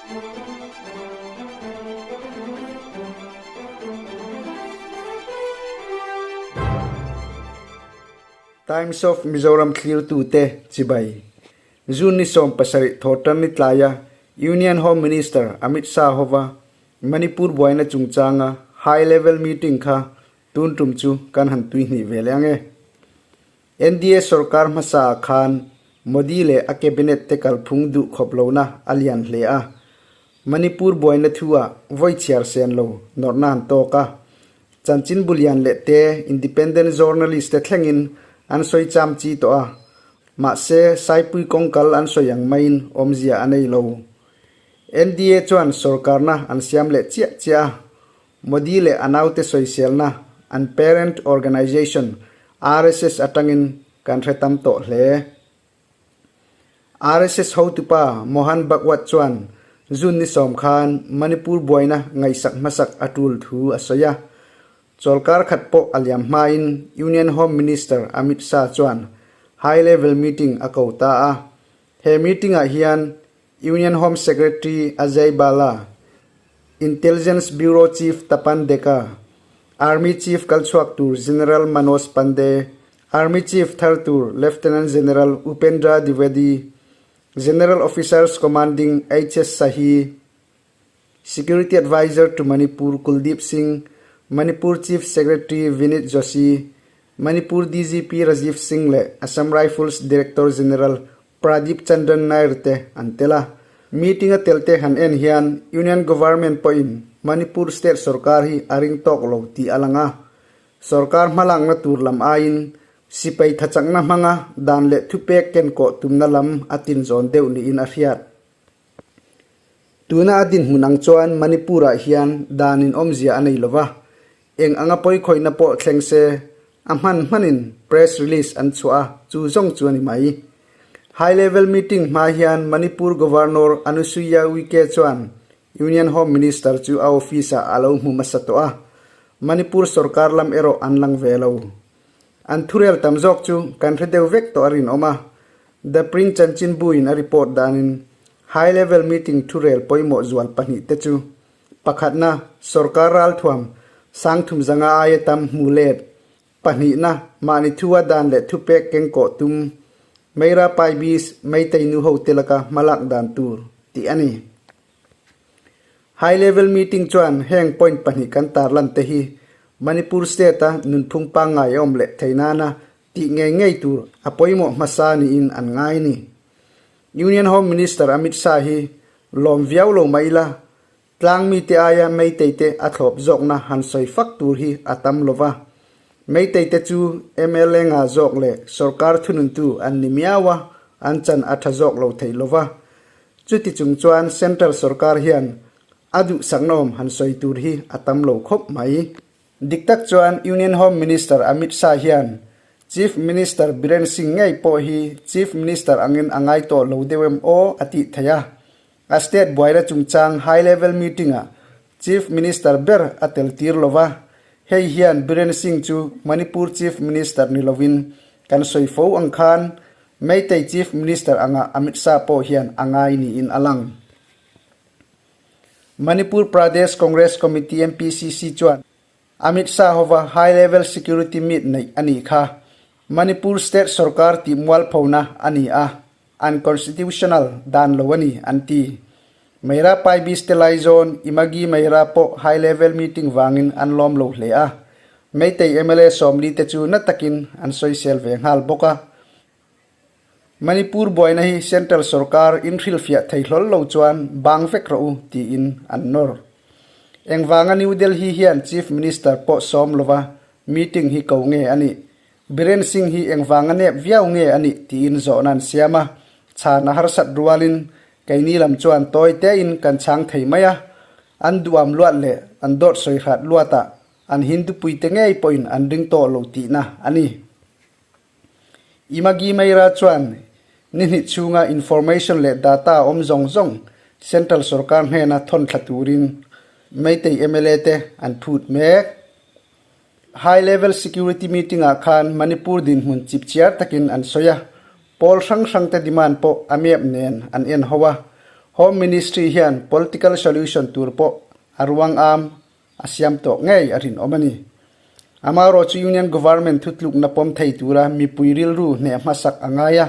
Times of Mizoram thlirtute chibai. June ni 17 thawhtan ni tlaia Union Home Minister Amit Shah hova Manipur buaina chungchanga high level meeting kha tun tum chu kan han tui hnih ve leh ang e. NDA sorkar hmasa ah khan Modi leh a cabinet te kalphung duh khawp lohna a lian hle a. Manipur buaina thu ah vawi chhiar sen lo nawrhna an tawk a. Chanchin bulian leh te independent journalist te thlengin an sawi cham chi tawh a. Mahse, Saipui kawngkal an sawi ang maiin awmzia a nei lo. NDA chuan sorkarna an siam leh chiah chiah a. Modi leh a naute sawiselna an parent organisation RSS atangin kan hre tam tawh hle. RSS hotupa Mohan Bhagwat chuan June ni sawm khan Manipur buaina ngaihsak hmasak a tul thu a sawi a. Chawlkar khat pawh a liam hmain Union Home Minister Amit Shah chuan high level meeting a ko ta a. He meeting-ah hian Union Home Secretary Ajay Bhalla, Intelligence Bureau Chief Tapan Deka, Army Chief kalchhuak tur General Manoj Pande, Army Chief thar tur Lieutenant General Upendra Dwivedi, General Officers Commanding HS Sahi, Security Advisor to Manipur Kuldeep Singh, Manipur Chief Secretary Vinit Joshi, Manipur DGP Rajiv Singh leh Assam Rifles Director General Pradeep Chandran Nair te an tel a. Meeting a tel te han en hian Union Government pawhin Manipur State sorkar hi a ring tawk lo tih a lang a. Sorkar hmalakna tur lam aiin sipai thachakna hmanga dan leh thupek kenkawh tumna lam a tinzawn deuh niin a hriat. Tuna a dinhmun ang chuan Manipur-ah hian danin awmzia a nei lo va, eng anga pawikhawihna pawh thleng se a hman hmanin press release an chhuah a, chu zawng chu a ni mai. High level meeting hma hian Manipur Governor Anusuiya Uike chuan Union Home Minister chu a office-ah a lo hmu hmasa tawh a, Manipur sorkar lam erawh an lang ve lo. An thurel tam zawk chu kan hre deuh vek tawh a rinawm a, The Print chanchinbuin a report danin High Level Meeting thurel pawimawh zual pahnihte chu pakhatna sorkar ralthuam sangthum zanga aia tam hmu let, pahnihna mahni thua dan leh thupek kengkawh tum, Meira Paibis Meitei nu hote laka hmalak dan tur tih a ni. High Level Meeting chuan heng point pahnih kan tarlan te hi Manipur State-a nunphung pangngai a awm leh thei nana tih ngei ngei tur a pawimawh hmasa niin an ngai ni. Union Home Minister Amit Shah hi lawm viau lo mai ila, tlang mite aia Meitei te a thlawp zawkna han sawi fak tur hi a tam lo va. Meitei te chu mla nga zawk leh sorkar thununtu an ni miau a, an chan a tha zawk lo thei lo va. Chuti chung chuan Central sorkar hian a duhsaknawm han sawi tur hi a tam lo khawp mai. Dik tak chuan Union Home Minister Amit Shah hian Chief Minister Biren Singh ngei pawh hi Chief Minister angin a ngai tawh lo deuh em aw a tih theih a. A state buaina chungchang high level meeting-ah Chief Minister ber a tel tir lo va, hei hian Biren Singh chu Manipur Chief Minister ni lovin kan sawi fo ang khan Meitei Chief Minister anga Amit Shah pawh hian a ngai niin a lang. Manipur Pradesh Congress Committee, MPCC, chuan Amit Shah hova High Level Security Meet neih a nih kha Manipur State sorkar tih mualphona a ni a, unconstitutional dan lo a ni, an ti. Meira Paibis te laizawn Imagi Meira pawh High Level Meeting vangin an lawm lo hle a, Meitei mla sawmli te chu na takin an sawisel ve nghal bawk a. Manipur buaina hi Central sorkar inhrilhfiah thei hlawl lo chuan bang vek rawh u tiin an nawr. Engvanga New Delhi hian Chief Minister pawh sawm lova meeting hi ko nge a nih? Biren Singh hi engvanga nep viau nge a nih tiin zawhna an siam a, chhan a harsat rualin keini lam chuan tawi tein kan chhang thei mai a, an duam luat leh an dawt sawi hrat luatah An Hindu puite ngei pawhin an ring tawh lo tihna a ni. Imagi Meira chuan ni hnih chhunga information leh data awm zawng zawng Central sorkar hnena thawn thla turin Meitei mla te an phut mek. High Level Security Meeting ah khan Manipur dinhmun chipchiar takin an sawi a, pawl hrang hrang te demand pawh a map nen an en ho a. Home Ministry hian political solution tur pawh a ruang am a siam tawh ngei a rinawm a ni. Amaherawhchu Union Government thutlukna pawm thei tura mipui rilru hneh hmasak a ngai a,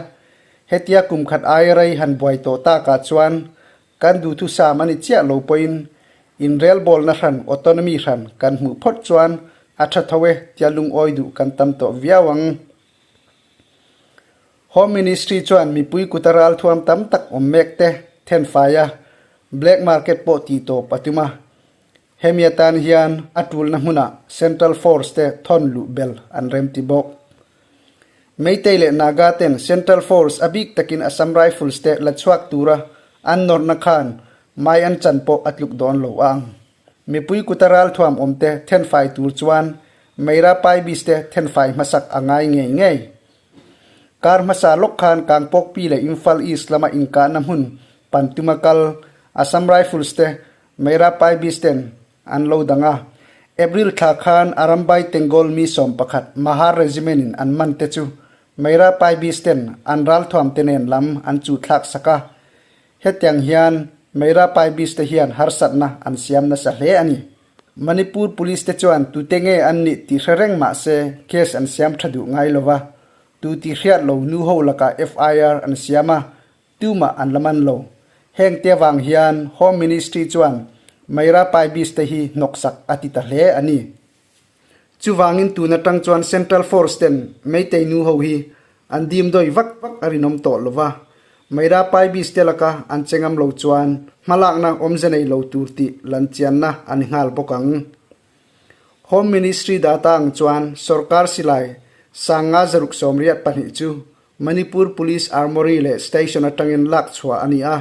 hetia kum khat ai rei han buai tawh takah chuan kan duhthusam a ni chiah lo pawhin inrelbawlna hran, autonomy hran, kan hmuh phawt chuan a tha tho e tia lungawi duh kan tam tawh viau ang. Home Ministry chuan mipui kuta ralthuam tam tak awm mek te thenfai a, black market pawh tih tawp a tum a. Hemi atan hian a tulna hmunah Central Force te thawn luh bel an remti bawk. Meitei leh Naga ten Central Force a bik takin Assam Rifles te la chhuak tura an nawrhna khan mai an chan pawh a tluk dawn lo ang. Mipui kuta ralthuam awm te thenfai tur chuan Meira Paibis te thenfai hmasak a ngai ngei ngei. Kar hmasa lawk khan Kangpokpi leh Imphal East lama inkahna hmun Pantuma kal Assam Rifles te Meira Paibis ten an lo dang a. April thla khan Arambai Tengol mi 11 Mahar Regiment in an man te chu Meira Paibis ten an ralthuam te nen lam an chuh thlak sak a. Hetiang hian Meira Paibis te hian harsatna an siam nasa hle a ni. Manipur Police te chuan tute nge an nih tih hre reng mah se case an siam tha duh ngai lo va, tu tih hriat lo nu ho lakah FIR an siam a, tumah an la man lo. Heng te avang hian Home Ministry chuan Meira Paibis te hi hnawksak a ti ta hle a ni. Chuvangin tun atang chuan Central Force ten Meitei nu ho hi an dim dawi vak vak a rinawm tawh lo va, Meira Paibis te laka an che ngam lo chuan hmalakna awmze nei lo tur tih lanchianna a ni nghal bawk ang. Home Ministry data ang chuan sorkar silai 5682 chu Manipur Police Armoury leh Station atangin lak chhuah a ni a,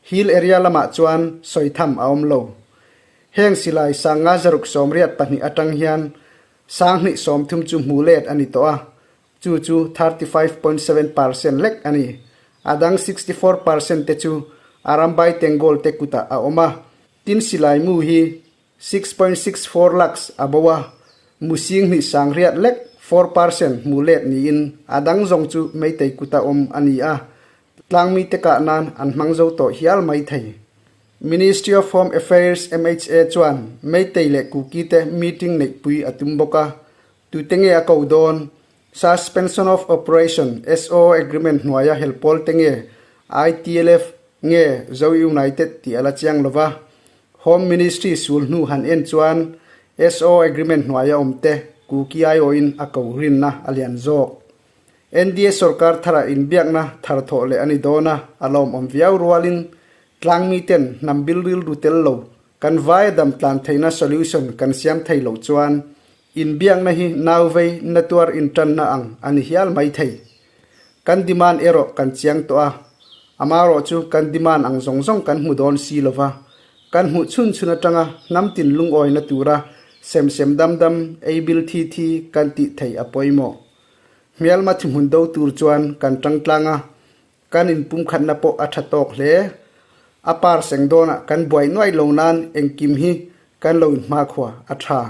Hill area lamah chuan sawi tham a awm lo. Heng silai 5682 atang hian 2030 chu hmuh let a ni tawh a, chu chu 35.7 percent lek a ni. A dang 64 percent te chu Arambai Tengol te kutah a awm a, tin silai mu hi 6.64 lakhs a bo a, mu 2800 lek, 4 percent, hmuh let niin a dang zawng chu Meitei kuta awm a ni a, tlangmite kah nan an hmang zo tawh hial mai thei. Ministry of Home Affairs, MHA, chuan Meitei leh Kuki te meeting neihpui a tum bawk a, tute nge a ko dawn? Suspension of Operation, SOO, agreement hnuaia helpawl te nge ITLF nge Zo United tih a la chiang lo va, Home Ministry sul hnu han en chuan SO agreement hnuaia awm te Kuki aiawhin a ko rinna a lian zawk. NDA sorkar thara inbiakna thar thawh leh a ni dawn a, a lawmawm viau rualin tlangmi ten hnam bil rilru tel lo kan vaia dam tlan theihna solution kan siam thei loh chuan inbiakna hi nauvei na tuar intanna ang a ni hial mai thei. Kan demand erawh kan chiang tawh a, amaherawh chu kan demand ang zawng zawng kan hmu dawn si lo va, kan hmuh chhun chhun atanga hnam tin lungawina tura sem sem dam dam, ei bil thi thi kan tih theih a pawimawh. Hmelma thi hmun do tur chuan kan tang tlang a, kan inpumkhatna pawh a tha tawk hle. A par seng dawnah kan buai nuai lo nan engkim hi kan lo inhmakhua a tha.